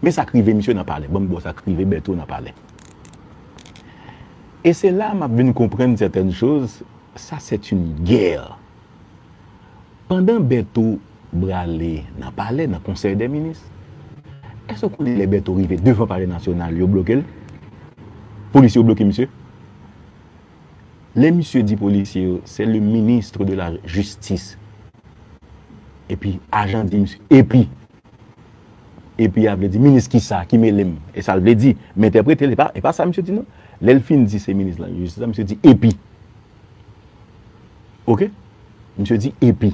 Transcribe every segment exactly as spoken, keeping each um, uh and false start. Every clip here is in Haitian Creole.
Men sa k rive misye nan palè. Ban m ba w sa k rive Bèto nan palè. E se la m ap vin konprann sètèn choz. Sa se yon gè. Pandan Bèto brale nan palè, nan konsèy dè minis, èske w konnen lè Bèto rive devan palè nasyonal, yo bloke l? Polisye yo bloke misye. Lè misye di polisye yo, c'est le ministre de la justice. Epi ajan di misye, epi. Epi a vle di, minis kisa, ki mele m? E sa l vle di, m entèprete l, e pa, e pa sa misye di non. Lè l fin di se minis la, jistis la, misye di, epi. Oke? Misye di, epi.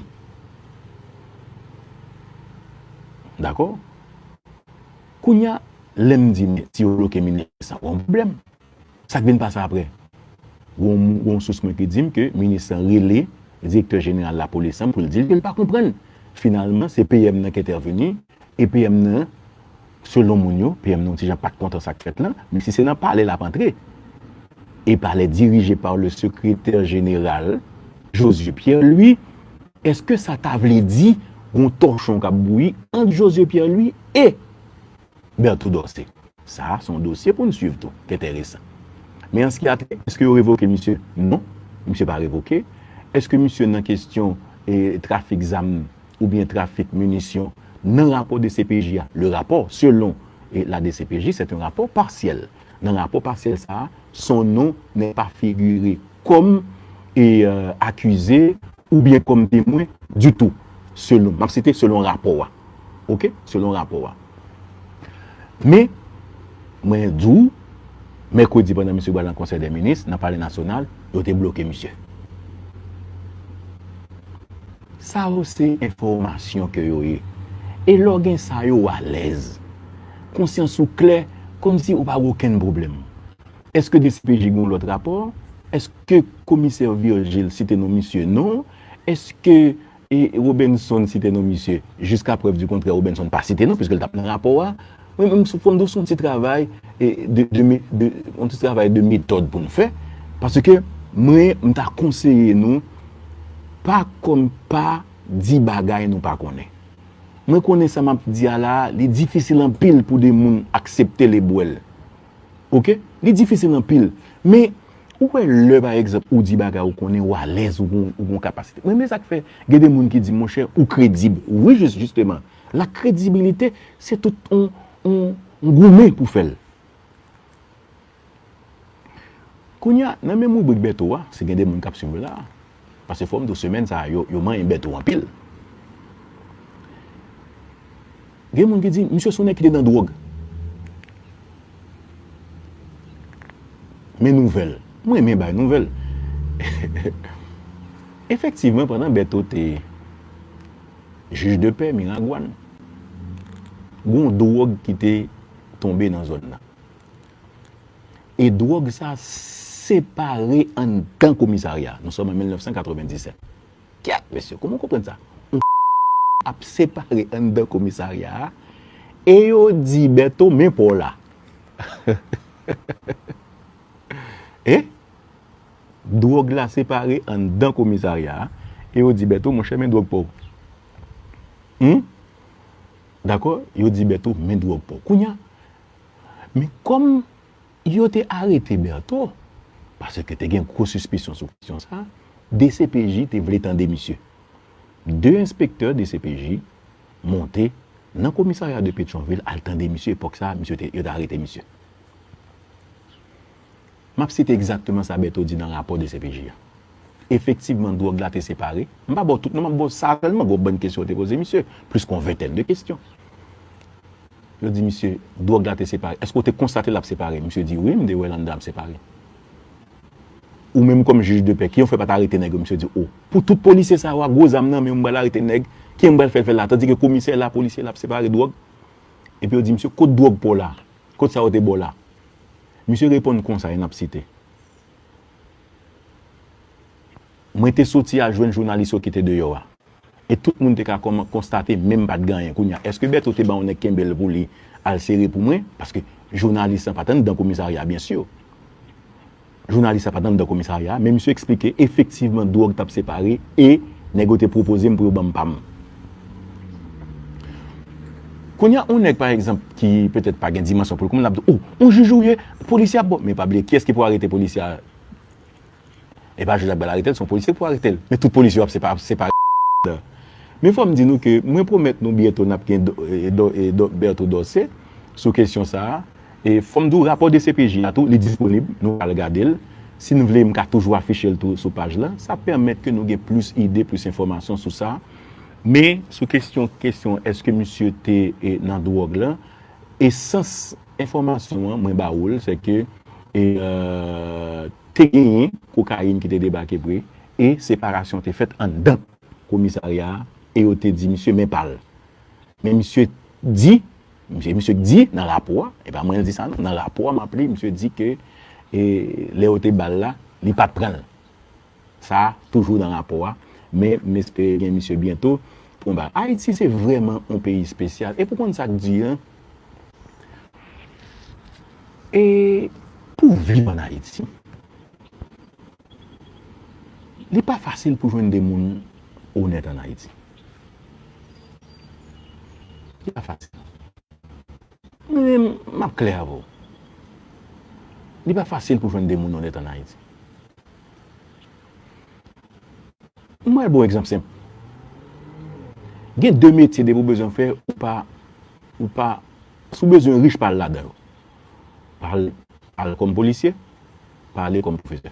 Dakò? Kounye a, lè m di, men, si yo bloke minis la, gon pwoblèm. Sa k vin pase apre? Gon, gon sous mwen ki di m ke minis lan rele direktè jeneral lapolis lan pou l di l ke l pa konprann. Finalman, se P M nan ki entèveni, e P M nan, selon moun yo, P M nan yon ti jan pa t kontan sa k fèt lan, men si se nan palè l ap antre, e palè dirije pa le sekretè jeneral Josué Pierre Louis, èske sa ta vle di gon tòchon k ap bouyi ant Josué Pierre Louis e Bertho Dorcé? Sa a, se yon dosye pou n swiv tou, ki enteresan. Men an se ki a trait, èske yo revoke misye? Non, misye pa revoke. Èske misye nan kesyon, e, trafik zam oubyen trafik minisyon nan rapò D C P J a? Le rapò, selon, e, la D C P J, c'est un rapport partiel. Nan rapò pasyèl sa a, son nom n'est pas figuré comme, e, euh, accusé oubyen kòm temwen ditou, selon, m ap site selon rapò a. Oke? Selon rapò a. Men, mwen di w, mèkredi pandan misye pral nan konsèy dè minis, nan palè nasyonal, yo te bloke misye. Sa yo se enfòmasyon ke yo ye. E lè w gen sa yo, w alèz. Konsyans ou klè, kòmsi ou pa gen okenn pwoblèm. Èske D C P J gen yon lòt rapò? Èske komisè Virgile site non misye? Non. Èske, e, Robinson site non misye? Jiska prèv di kontrè, Robinson pa site non, piske l t ap nan rapò a. Mwen menm, fò m di w, se yon ti travay, e, de, de, de, yon ti travay de metòd pou n fè. Paske mwen, m ta konseye nou, pa kòm pa di bagay nou pa konnen. Mwen konnen sa m ap di a la, li difisil anpil pou de moun aksepte l e bwè l. Oke? Li difisil anpil. Men, ou wè lè, pa egzanp, ou di bagay ou konnen, ou alèz, ou gon, ou gon kapasite. Mwen, men sa k fè, gen de moun ki di, monchè, ou kredib. Wi, jis, jisteman. La kredibilite, se tout on, on, on goumen pou fè l. Kounye a, nan menm ribrik Bèto a, si gen de moun k ap swiv la, paske fò m di w, semèn sa a, yo, yo manyen Bèto anpil. Gen moun ki di, misye se yon nèg ki te nan dwòg. Men nouvèl. Mwen renmen bay nouvèl. Efektivman, pandan Bèto te jij de pè Miragwàn, gon dwòg ki te tonbe nan zòn nan. E dwòg sa separe anndan komisarya. Nou sòm an mil nèf san katrevenndisèt. Kèt, mesye, kòman w konprann sa? Yon ap separe anndan komisarya a, e yo di Bèto, men pa w la. E? Dwòg la separe anndan komisarya a, e yo di Bèto, monchè, men dwòg pa w. Hum? Dakò? Yo di Bèto, men dwòg pa w. Kounye a, men kòm yo te arete Bèto, paske te gen gwo sispisyon sou kesyon sa a, D C P J te vle tande misye. De enspektè D C P J monte nan komisarya de Petyonvil al tande misye. Epòk sa a, misye te, yo te arete misye. M ap site egzakteman sa Bèto di nan rapò D C P J a. Efektivman, dwòg la te separe. M pa ba w tout non, m ap ba w sa sèlman, gon bann kesyon yo te poze misye, plis ke yon ventèn de kesyon. Yo di misye, dwòg la te separe. Èske w te konstate l ap separe? Misye di, wi, m te wè l anndan ap separe. Ou menm kòm jij de pè, kijan w fè pa t arete nèg yo? Misye di, o, pou tout polisye sa yo a gwo zam nan men yo, m pral arete nèg, kijan m pral fè l fè l la? Tandike komisè la, polisye la ap separe dwòg. Epi yo di misye, kot dwòg pa w la? Kot sa yo te ba w la? Misye reponn konsa, e n ap site. Mwen te soti al jwenn jounalis yo ki te deyò a. E tout moun te ka kòman konstate, men m pa t gen anyen. Kounye a, èske Bèto te ba yon nèg kenbe l pou li al sere pou mwen? Paske jounalis lan pa t anndan komisarya a, byen si. Jounalis la pa t anndan komisarya a, men misye eksplike, efektivman, dwòg t ap separe e nèg yo te pwopoze m pou yo ban m pa m. Kounye a, yon nèg, pa egzanp, ki petèt pa gen dimansyon pou l konprann, l ap di, "O, yon jij ou ye, polisye ap bon." Men pa bliye, kiyès ki pou arete polisye a? E pa jij la k pral arete l, se yon polisye k pou arete l. Men tout polisye yo ap, se pa, se pa. Men fò m di nou ke mwen pwomèt nou byento n ap gen do, e, do, e, do, Bertho Dorcé sou kesyon sa a. E fò m di w, rapò D C P J a tou, li disponib, nou pral gade l. Si n vle, m ka toujou afiche l tou sou paj la. Sa pèmèt ke nou gen plis ide, plis enfòmasyon sou sa. Men sou kesyon, kesyon èske misye te, e, nan dwòg la, esans enfòmasyon an, mwen ba ou l, se ke, e, e, te genyen kokayin ki te debake vre, e separasyon te fèt anndan komisarya a, e yo te di misye men pa l. Men misye di, misye, misye di nan rapò a, e pa mwen di sa non, nan rapò a m ap li, misye di ke, e, lè yo te ba l la, li pa t pran l. Sa toujou nan rapò a, men m espere gen misye byento pou yon bagay. Ayiti se vrèman yon peyi espesyal. E pou konn sa k di an, e pou viv ann Ayiti, li pa fasil pou jwenn de moun onèt ann Ayiti. Li pa fasil. Mwen menm, m ap klè avè w. Li pa fasil pou jwenn de moun onèt ann Ayiti. Mwen ba w egzanp senp. Gen de metye depi w bezwen fè, ou pa, ou pa, si w bezwen rich, pa al ladan yo. Pa al, al kòm polisye, pa ale kòm pwofesè.